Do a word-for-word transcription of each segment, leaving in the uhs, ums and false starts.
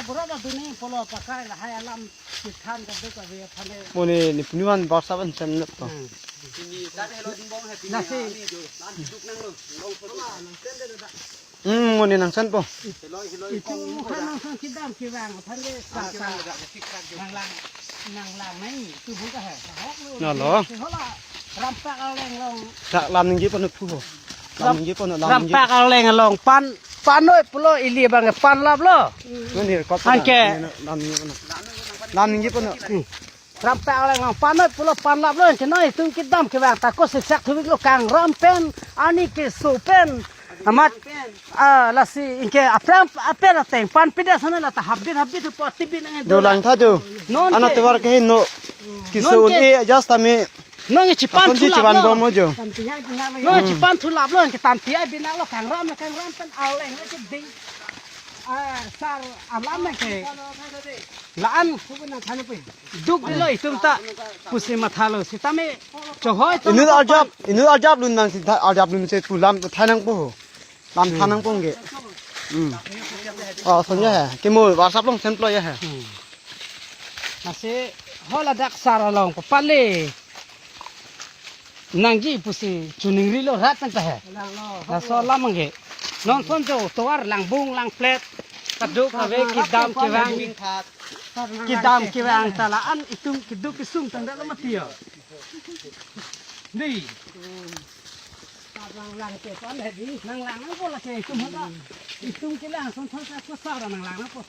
Bura da duni polo pakai lahai alam kithan ka dek ka dia phane. Mo ne ni puniwan barsa ban sem nep to. Hmm. Nasi. Hmm, mo ne nangsen po. Itu kan nangsen kidam kivang phane sa sa. Nanglang nanglang nai itu buka hai. Nalo. Hola rampak aleng long. Dak lam ningje pon phu ho. Lam ningje pon lam ningje. Rampak aleng long pan panoi pulo ili bang pan lap lo. Nani record. Anke. Lam ningje pon. Lam ningje pon. Rampak aleng long panoi pulo pan lap lo, anke noi tum kidam kivang ta ko sesak thuvik lo kangram pen ani keso pen. Amat ah lasi anke aphrang apen ateng pan pida sana la ta habit habit po tibin ang. Jo lang tha jo. Non ana ke. Tovar ke no. Kiso non ke. E just ami. Nong chipan ason thu si lap chipan lo. Bom lo jo. Nong chipan thu lap lo, ke tanti ai binak lo kangram lo kangram pen aleng lo ke ding. Ah, sar alam ke. Laan. Duk lo itum ta. Pusi matha lo. Sitame chohoi to. Inut aljap, inut aljap lun nang si tha-, aljap lun si pulam to thanang po. Lam thanang pong ke. Hmm. Oh, sonja he. Kimo WhatsApp long send lo ya he. Hmm. Nasi hola dak sar along papale. Nangji pusi chuning ri lo rat nang ta he. Laso lam angke. Non son jo tovar langbung langplet. Kaduk ave kidam kivang. Kidam kivang ta la-an itum kiduk kisung tangda lo mati yo. Di. Lang lang ke pan hai di. Nang lang nang po la ke itum hada. Itum ke lang son son sa ko sa nang lang nang po.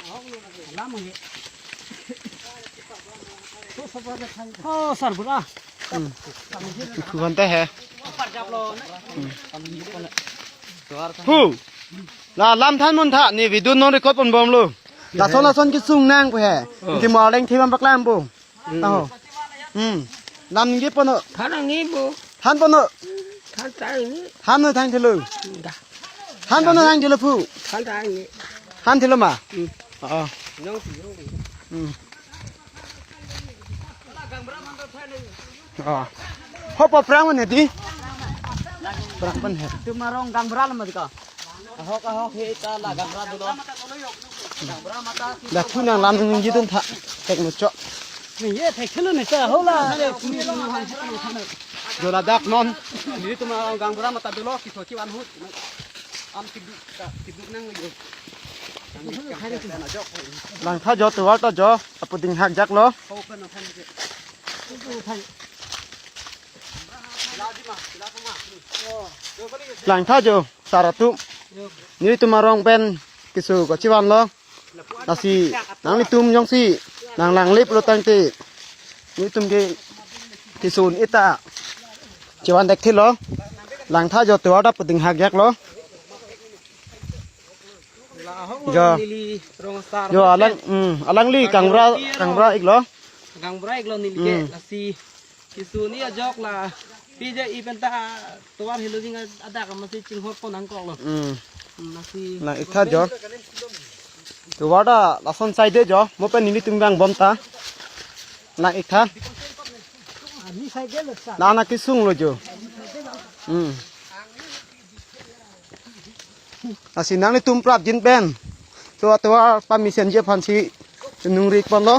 Lam nge. Oh, sar bura. Hmm. Kuhan te he. Par jap lo. Hmm. Hu. La lam than mon tha ni video non record pon bom lo. Lason lason kisung nang pu he. Oh. Ki mo leng thibam paklam po. Hmm. Taho. Hmm. Lam ningje pono. Than nangji po. Than pono. Than ta nangji. Than no than thelo. Da. Than pono than thelo pu. Than ta nangji. Than thelo ma. Hmm. Oh. Nong si nong. Hmm. Oh. Hopo prang mana di? Prang pen he. Tum arong gang bral ma di ka. Ahok ahok he ta la gang bral dolo. Gang bral mata. Dak pu nang lam ningje dun tha. Thek muchot. Ningje thek thelo ni ta hola. Jo ladak non. Nelitum arong gang bral mata dolo kiso kivan hut. Am kiduk ka, kiduk nang yo. Lang tha jo tovar ta jo. Apu dinghak jak lo. Lang tha jo, sar atum. Nelitum arong pen kiso ko chivan lo. Lasi nanglitum jongsi nang langle pulo tangte nelitum ke kiso un-e ta chivan dek thelo. Lang tha jo tovar ta apu dinghak jak lo. Jo. Neli rong sar jo, alang, hmm, alangli kangbra, kangbra iklo. Kangbra iklo neli ke, hmm, lasi kiso un-e ajok la. Pije ipen ta tovar helo jing adak masi chinghor pon nangkok lo. Hmm. Hmm, lasi. Lang ik tha jo. Tovar ta lason side jo. Mo pen nelitum gang bom ta. Lang ik tha. Lang na kisung lo jo. Hmm. Lasi nanglitum prapjin pen. To atovar permission ji aphan si nungri ponlo.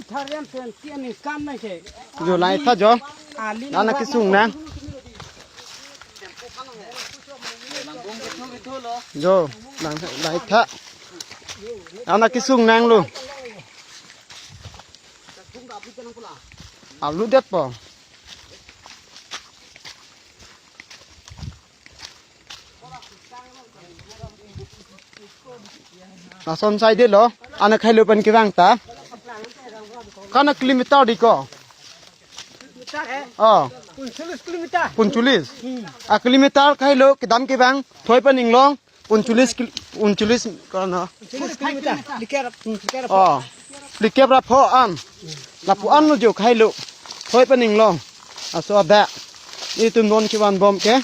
Tharian pen tian ni kam na ke. Jo lang ik tha jo. Lang na kisung nang. Jo, lang, lang ik tha. Lang na kisung nang lo. Alu det po. Lason side lo, ana khei lo pen kevang ta. Kana kilometer di ko. Oh. Punchulis kilometer. Punchulis. Hmm. A kilometer khei lo kedam kevang, thoi pen inglong, punchulis kil-, punchulis kana. Punchulis kilometer. Likher, hmm, likher. Oh. Likher ra pho an. Lapu an lo jo khei lo. Thoi pen inglong. Aso ada. Itum non kevan bom ke.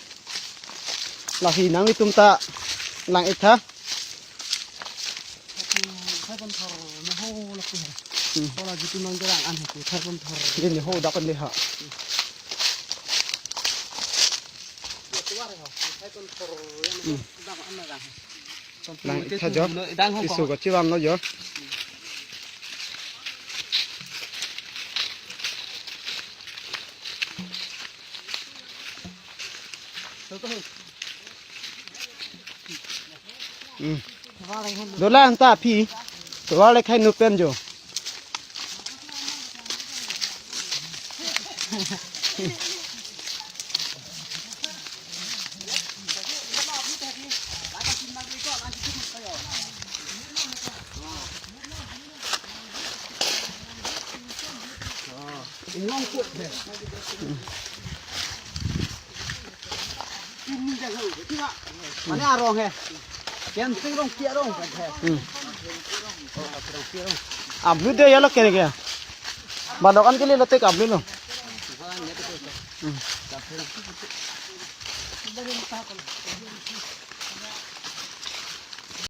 Lahi nanglitum ta lang ik tha. Hmm. Ini ho dak kan liha. Hmm. Lang ikha jo. Isu ko chivan lo jo. Hmm. Dola anta aphi. Tovar le khai nu pen jo. Mane arong he. Ken sing rong kia rong kan he. Hmm. Ablu de yalo kene kya? Ba dokan ke liye lote ke ablu lo. Hmm.